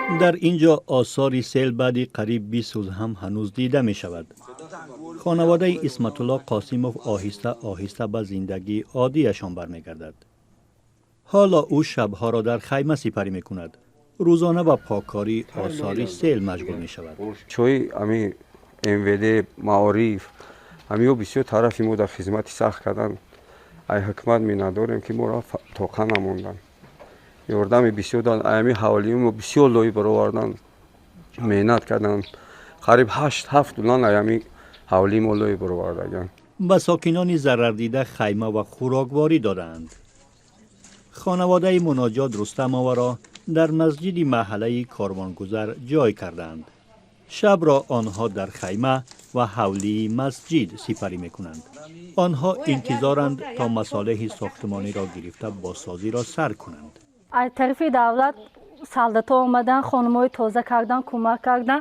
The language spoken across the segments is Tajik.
Дар ин ҷо осори сел баъди қариб 20 рӯз ҳам ҳанӯз дида мешавад. Хонаводаи Исматулло Қосимов оҳиста оҳиста ба зиндагии оддиашон бармегардад. Ҳоло ӯ шабҳоро дар хайма сипарӣ мекунад, рӯзона ба поккории осори сел машғул мешавад. Чои ами МВД, маориф, ҳамиҳо бисёр тарафи мо дар хизмати сахт кардан. Ай ҳукумат миннатдорем, ки моро тоқа намонданд, ёрдами бисёр доданд. Ами ҳавлии мо бисёр лои баровардан, меҳнат карданд. Қариб ҳашт ҳафт дулан ами ҳавлии мо лои баровардаган. Ба сокинони зарардида хайма ва хӯрокворӣ додаанд. Хонаводаи Муноҷот Рустамоваро дар масҷиди маҳаллаи Корвонгузар ҷой кардаанд. Шабро онҳо дар хайма ва ҳавлии масҷид сипарӣ мекунанд. Онҳо интизоранд, то масолеҳи сохтмониро гирифта, бозсозиро сар кунанд. Аз тарафи давлат солдато омадан, хонумҳои тоза кардан, кӯмак кардан.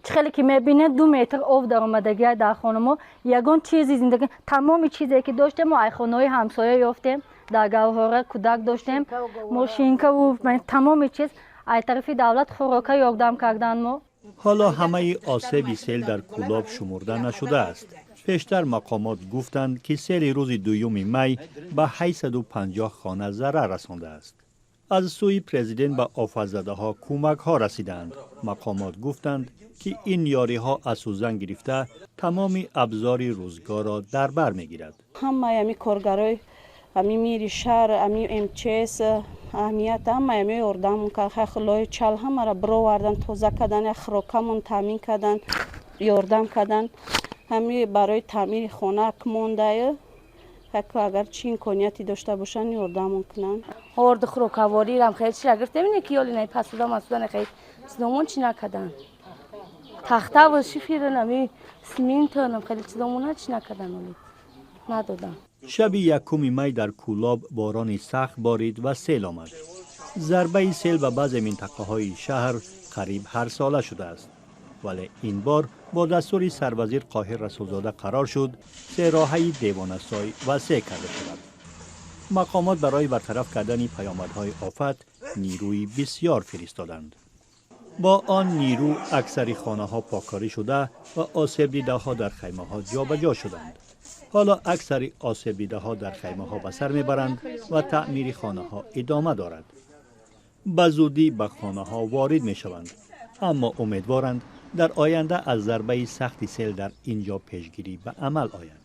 Чӣ хеле ки мебинед, 2 метр об даромадагия дар хонамо. Ягон чизи зиндагӣ, тамоми чизе ки доштем, мо ай хонаҳои ҳамсоя ёфтем. Дар гаҳвора кӯдак доштем, мошинкаву тамоми чиз. Аз тарафи давлат хӯрока ёрдам кардан мо. Ҳоло ҳамаи осеби сел дар Кӯлоб шумурда нашудааст. Пештар мақомот гуфтанд, ки сели рӯзи 2 май ба 850 хона зарар расондааст. Аз сӯи президент ба офатзадаҳо кӯмакҳо расидаанд. Мақомот гуфтанд, ки ин ёриҳо аз сӯзан гирифта тамоми абзори рӯзгорро дар бар мегирад. Ҳамаи ами коргарои ами мири шаҳр, ами МЧС, аҳамият, ҳамаи ами ёрдамон кард. Лои чал ҳамаро бировардан, тоза кардан, як хӯрокамон таъмин кардан, ёрдам кардан. Ҳами барои таъмири хона мондаю, агар чӣ имконияте дошта бошанд, ёрдамон кунанд. Орду хӯрокаворирам хеле чира гирифтем, ки ёли най пасуда масуда нахе чизомон чӣ накардан. Тахтаву шифиру нами симинтонам хеле чизомона чӣ накардан, оли надодам. Шаби 1 май дар Кӯлоб борони сахт борид ва сел омад. Зарбаи сел ба баъзе минтақаҳои шаҳр қариб ҳарсола шудааст, вале ин бор бо дастури сарвазир Қоҳир Расулзода қарор шуд, сероҳаи Девонасой васеъ карда шавад. Мақомот барои бартараф кардани паёмадҳои офат нирӯи бисьёр фиристоданд. Бо он нирӯ аксари хонаҳо поккорӣ шуда ва осебдидаҳо дар хаймаҳо ҷобаҷо шуданд. Ҳоло аксари осебдидаҳо дар хаймаҳо ба сар мебаранд ва таъмири хонаҳо идома дорад. Ба зудӣ ба хонаҳо ворид мешаванд, аммо умедворанд, дар оянда аз зарбаи сахти сел дар ин ҷо пешгирӣ ба амал ояд.